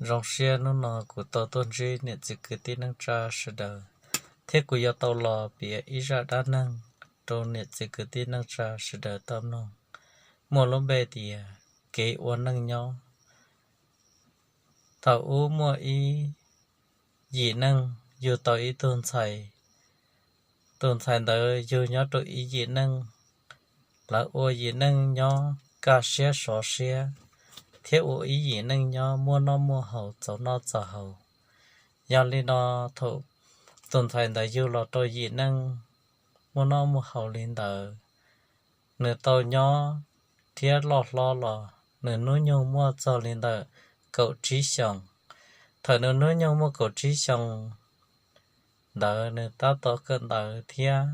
Zoo siab hnub no kuv tau tuaj ntsib niam txiv kwv tij neej tsa sawv daws, thiab kuv yuav tau los piav ib zaj dab neeg rau niam txiv kwv tij neej tsa sawv daws tau mloog, muaj lub npe tias kev ua neej nyob. Thaum ub muaj ib yim neej yug tau ib tug ntxhais. Tus ntxhais ntawd yug nyob rau ib yim neej, lawv ua yim neej nyob kaj siab sov siab, thiab ua ib yim neej nyob muaj noj muaj haus, txaus noj txaus haus. Yog li no, thaum tus ntxhais ntawd yug los rau yim neej muaj noj muaj haus li ntawd, nws tau nyob thiab loj hlob los nws hnub nyoog muaj txog li ntawm kaum tsib xyoos. Thaum nws hnub nyoog muaj kaum tsib xyoos ntawd, nws tab tom kawm ntawv thiab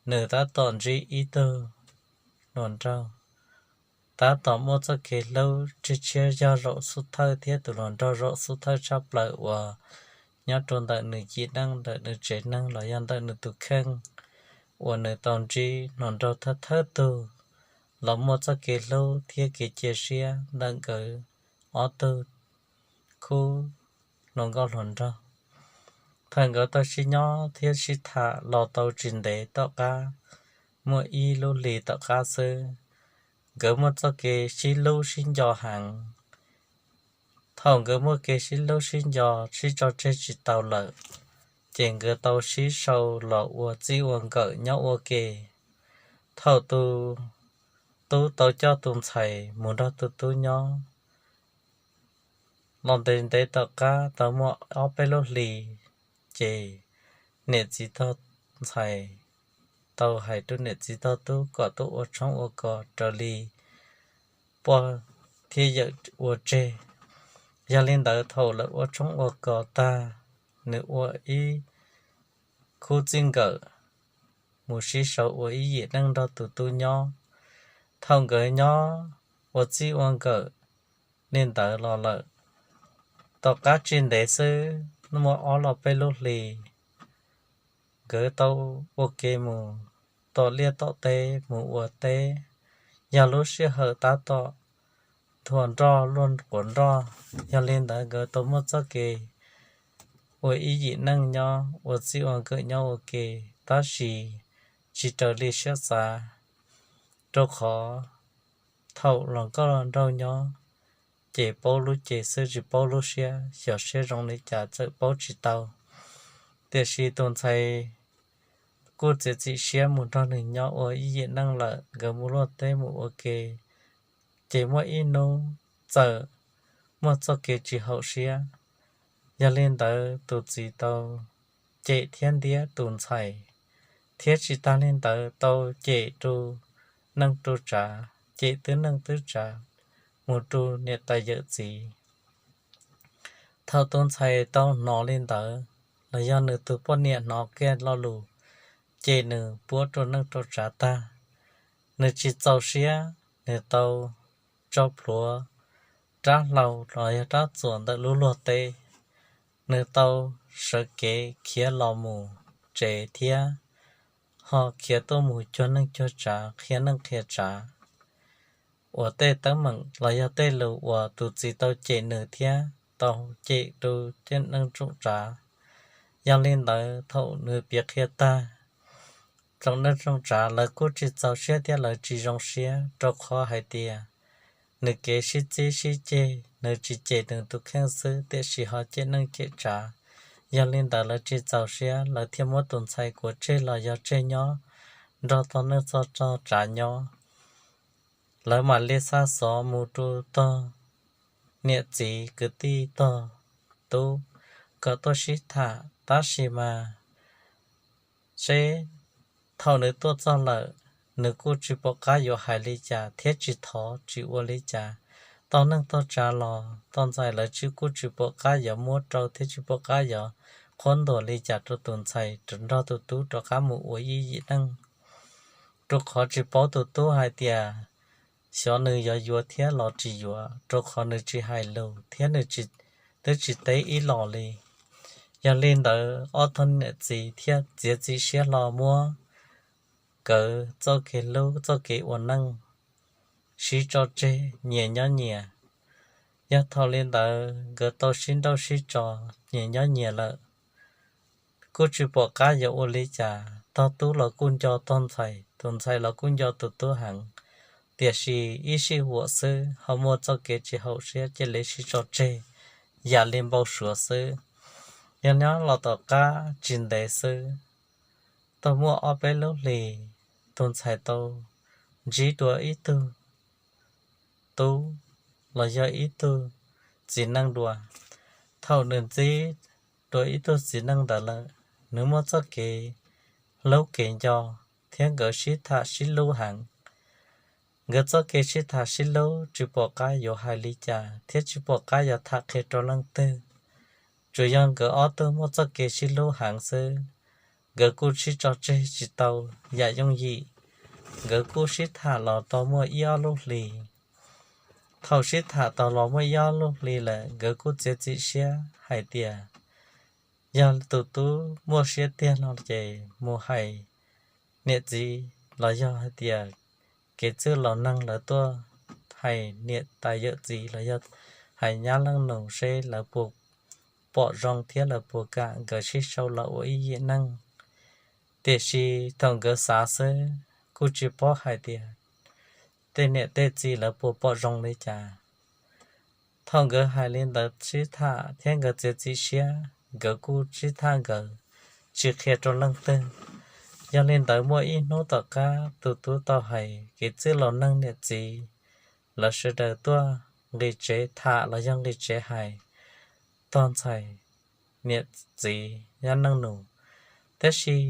nws tab tom ntsib ib tug hluas nraug tab tom muaj txoj kev hlub tshiab tshiab, yog zaum xub thawj thiab tus hluas nraug zaum xub thawj tshaj plaws uas nyob rau ntawm nws yim neej, ntawm nws tsev neeg los yog ntawm nws tus kheej uas nws tau ntsib. Hluas nraug thawj thawj tug los muaj txoj kev hlub thiab kev cia siab ntawm nkawd ob tug khub hluas nkauj hluas nraug. Thaum nkawd tau sib nyob thiab sib tham los tau tsis ntev tom qab, muaj ib lub hlis tom qab xwb, nkawd muaj txoj kev sib hlub sib nco heev. Thaum nkawd muaj kev sib hlub sib nco, sib tso tseg tsis tau lawm, ces nkawd tau sib sau los ua txij ua nkawm nyob ua ke. Thaum tus tub tau coj tus ntxhais mus nrog tus tub nyob los ntev ntev tom qab, tau muaj ob peb lub hlis, ces niam txiv tog ntxhais tau hais rau niam txiv tog tub kom tuaj ua tshoob ua kos raws li poj thiab yawm ua tseg. Yog li ntawd, thaum lawv ua tshoob ua kos tag, nws ua ib khub txij nkawm mus sib sau ua ib yim neej nrog tus tub nyob. Thaum nkawd nyob ua txij ua nkawm li ntawd los lawm, tom qab tsis ntev xwb, muaj ob los peb lub hlis, nkawd tau ua ke mus tom liaj tom teb mus ua teb. Yog lub sij hawm tab tom nthua nroj luaj quav nroj, yog li ntawd nkawd tau muaj txoj kev ua ib yim neej nyob ua txij ua nkawm nyob ua ke, tab sis tsis raws li siab xav, rau qhov thaum los nkauj los nraug nyob ces paub lub cev xwb tsis paub lub siab, xyov siab zoo li cas txawm paub tsis tau. Tiam sis tus ntxhais kuj txiav txim siab mus nrog nws nyob ua ib yim neej lawm, nkawd mus luaj teb mus ua ke, ces muaj ib hnub txawm muaj txoj kev tsis haum siab. Yog li ntawd tus txiv tau cem thiab ntiab tus ntxhais, thiab tsis tag li ntawd tau cem rau neej rau tsav, cem twb neej twb tsav mus rau niam tais yawm txiv. Thaum tus ntxhais tau hnov li ntawd, los yog nws tus poj niam hnov kiag lo lus cem nws puab rau neej rau tsav tag, nws tsis txaus siab, nws tau tso plhuav rab hlau los yog rab txuas ntawm lub luag teb, nws tau sawv kev khiav los mus tsev thiab ho khiav tuaj mus cuag neej cuag tsav, qhia neej qhia tsav, ua tej teeb meem los yog tej lus uas tus txiv tau cem nws thiab tau cem rau tej neej tsoom tsav. Yog li ntawd, thaum nws piav qhia tag, tsoom neej tsoom tsav lawv kuj tsis txaus siab thiab lawv tsis zoo siab, rau qhov hais tias nws kev sib txib sib ceg, nws tsis cem nws tus kheej xwb, tiam sis ho cem neej cem tsav. Yog li ntawd, lawv tsis txaus siab, lawv thiaj muab tus ntxhais kuav tseg los yog tseg nyob nrog txog neej txog tsav nyob. Lawv mam li xa xov mus rau tog niam txiv kwv tij tog tub kom tuaj sib tham, tab sis mas seb thaum nws tuaj txog lawm, nws kuj tsis pom qab yuav hais li cas thiab tsis thov tsis ua li cas. Tog neej tog tsav los tog ntxhais lawv tsis kuj tsis pom qab yuav muab rau thiab tsis pom qab yuav qhuab ntuas li cas rau tus ntxhais nrog tus tub rov qab mus ua ib yim neej, rau qhov tsis paub tus tub hais tias xyov nws yuav yuav thiab los tsis yuav, rau qhov nws tsis hais lus thiab nws twb tsis teb ib los li. Yog li ntawd, ob tog niam txiv thiaj txiav txim siab hlo muab nkawd txoj kev hlub txoj kev ua neej sib tso tseg, nyias nyob nyias. Yog thaum li ntawd nkawd tau sib nrauj sib tso, nyias nyob nyias lawm, kuj tsis pom qab yuav ua li cas. Tog tub los kuj nco tog ntxhais, tus ntxhais los kuj nco tus tub heev, tiam sis ib sij huam xwb ho muaj txoj kev tsis haum siab cia li sib tso tseg yam li npau suav xwb. Yog nyob los tom qab tsis ntev xwb, tau muaj ob peb lub hlis, tus ntxhais tau ntsib dua ib tug tub los yog ib tug txiv neej dua. Thaum nws ntsib dua ib tug txiv neej ntawd lawm, nws muaj txoj kev hlub kev nco thiab nkawd sib tham sib hlub heev. Nkawd txoj kev sib tham sib hlub tsis pom qab yuav hais li cas thiab tsis pom qab yuav tham qhia rau leej twg. Tsuas yog nkawd ob tug muaj txoj kev sib hlub heev xwb, nkawd kuj sib tso tseg tsis tau yam yooj yim. Nkawd kuj sib tham los tau muaj ib ob lub hlis. Thaum sib tham tau los muaj ib ob lub hlis lawm, nkawd kuj txiav txim siab hais tias yog tus tub muaj siab tiag no ces mus hais niam txiv los yog hais tias kev txwj laus neeg lawv tuaj hais niam tais yawm txiv los yog hais nyab leej nus seb lawv puas pom zoo thiab lawv puas kam nkawd sib sau los ua ib yim neej. Tiam sis thaum nkawd xav xwb, kuj tsis paub hais tias tej niam tej txiv lawv puas pom zoo li cas. Thaum nkawd hais li ntawd sib tham thiab nkawd txiav txim siab, nkawd kuj sib tham nkawd, tsis qhia rau leej twg. Yog li ntawd muaj ib hnub tom qab tus tub tau hais kev txwj laus neeg niam txiv, lawv sawv daws tuaj nqis tsev tham los yog nqis tsev hais tog ntxhais niam txiv nyab neej nus. Tab sis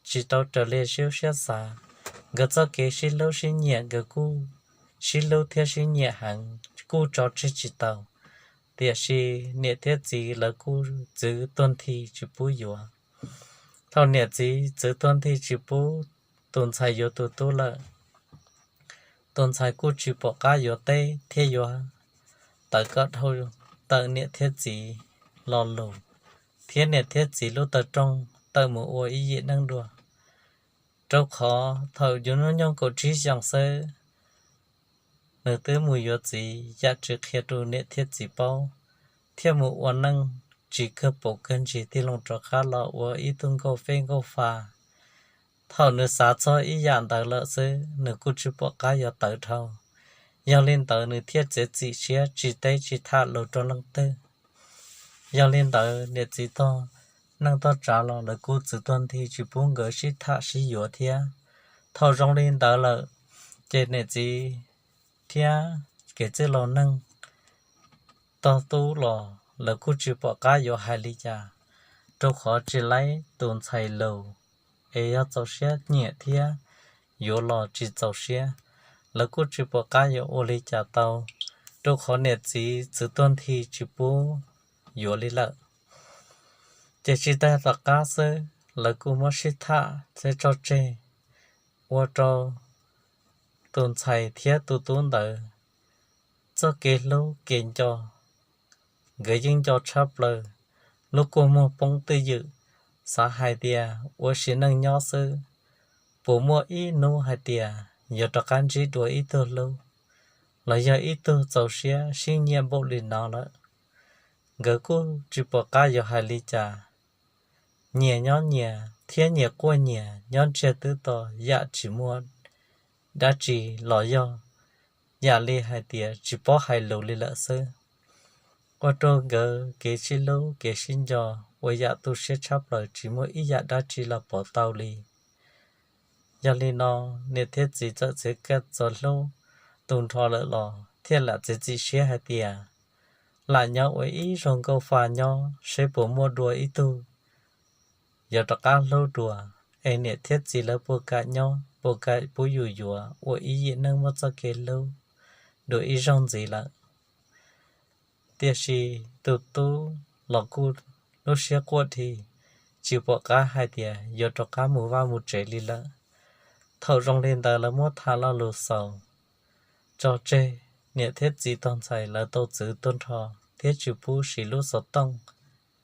tsis tau raws li siab xav, nkawd txoj kev sib hlub sib nyiam nkawd kuj sib hlub thiab sib nyiam heev kuj tso tseg tsis tau. Tiam sis niam thiab txiv lawv kuj txwv tuag nthi tsis pub yuav. Thaum niam txiv txwv tuag nthi tsis pub tus ntxhais yuav tus tub lawm, tus ntxhais kuj tsis pom qab yuav teb thiab yuav tawv kom dhau ntawm niam thiab txiv lo lus thiab niam thiab txiv lub taw rooj tawm mus ua ib yim neej dua. Rau qhov thaum yus hnub nyoog kaum tsib xyoos xwb, nws twb mus yuav txiv yam tsis qhia rau niam thiab txiv paub, thiab mus ua neej tsis kawg paus kawg ntsis tig loo rov qab los ua ib tug nkauj fej nkauj fa. Thaum nws xav txog ib yam ntawd lawm xwb, nws kuj tsis pom qab yuav tawv dhau. Yog li ntawd nws thiaj txiav txim siab tsis teb tsis tham lus rau leej twg. Yog li ntawd niam txiv tog neej tog tsav los lawv kuj txwv tuag nthi tsis pub nkawd sib tham sib yuav thiab. Thaum zoo li ntawd lawm, ces niam txiv thiab kev txwj laus neeg tog tub los lawv kuj tsis pom qab yuav hais li cas, rau qhov tsis laib tus ntxhais lus, es yog txaus siab nyiam thiab yuav los tsis txaus siab, lawv kuj tsis pom qab yuav ua li cas tau, rau qhov niam txiv txwv tuag nthi tsis pub yuav li lawm. Ces tsis tas tom qab xwb lawv kuj muab sib tham thiab tso tseg, ua rau tus ntxhais thiab tus tub ntawd txoj kev hlub kev nco, nkawd yeej nco tshaj plaws, lub kua muag poob twj ywm, xav hais tias ua sim neej nyob xwb, puas muaj ib hnub hais tias yuav rov qab ntsib dua ib tug hlub los yog ib tug txaus siab sib nyiam npaum li no lawm. Nkawd kuj tsis pom qab yuav hais li cas, nyias nyob nyias thiab nyias quaj nyias nyob ntsiag twb to yam tsis muaj dab tsi los yog yam li hais tias tsis paub hais lus li lawm xwb. Ua rau nkawd kev sib hlub kev sib nco ua yam tu siab tshaj plaws tsis muaj ib yam dab tsi los pov tau li. Yog li no, niam thiab txiv txawm txiav kaj txoj hlub tu nrho lawm los thiaj lam txiav txim siab hais tias lam nyob ua ib zaug nkauj fa nyob seb puas muaj dua ib tug yuav rov qab hlub dua, es niam thiab txiv lawv puas kam nyob puas kam pub yus yuav ua ib yim neej muaj txoj kev hlub dua ib zaug ntxiv lawm. Tiam sis tus tub los kuj lub siab quaj dhi, tsis pom qab hais tias yuav rov qab mus vaj mus tsev li lawm. Thaum zoo li ntawd lawv muab tham lo lus xaus tso tseg, niam thiab txiv tog ntxhais lawv tau txwv tuag nrho thiab tsis pub siv lub xov tooj,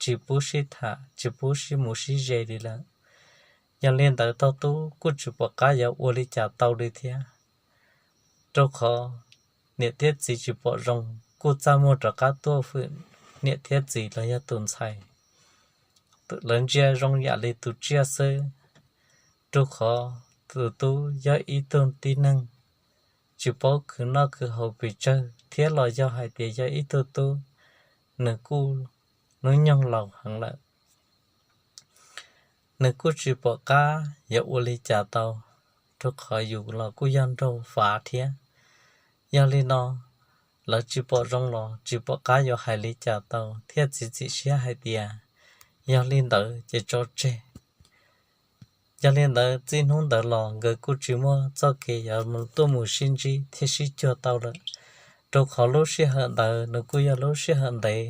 tsis pub sib tham, tsis pub sib mus sib ze li lawm. Yog li ntawd tog tub kuj tsis pom qab yuav ua li cas tau li thiab, rau qhov niam thiab txiv tsis pom zoo kuj txaj muag rov qab tuaj hwm niam thiab txiv los yog tus ntxhais. Lawv ntsia zoo yam li tus tsiaj xwb, rau qhov tus tub yog ib tug tib neeg tsis paub khwv noj khwv haus pes tsawg thiab los yog hais tias yog ib tug tub, nws kuj hnub nyoog laus heev lawm. Nws kuj tsis pom qab yuav ua li cas tau, rau qhov yus los kuj yog nraug fav thiab. Yog li no, lawv tsis pom zoo los tsis pom qab yuav hais li cas tau thiaj txiav txim siab hais tias yog li ntawd ces tso tseg. Yog li ntawd txij hnub ntawd los nkawd kuj tsis muaj txoj kev yuav tuaj mus sib ntsib thiab sib cuag tau lawm, rau qhov lub sij hawm ntawd nws kuj yog lub sij hawm ntev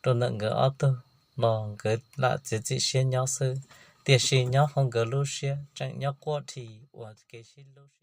rau ntawm nkawd ob tug los nkawd lam txiav txim siab nyob xwb. Tiam sis nyob hauv nkawd lub siab tseem nyob quaj dhi ua kev sib hlub.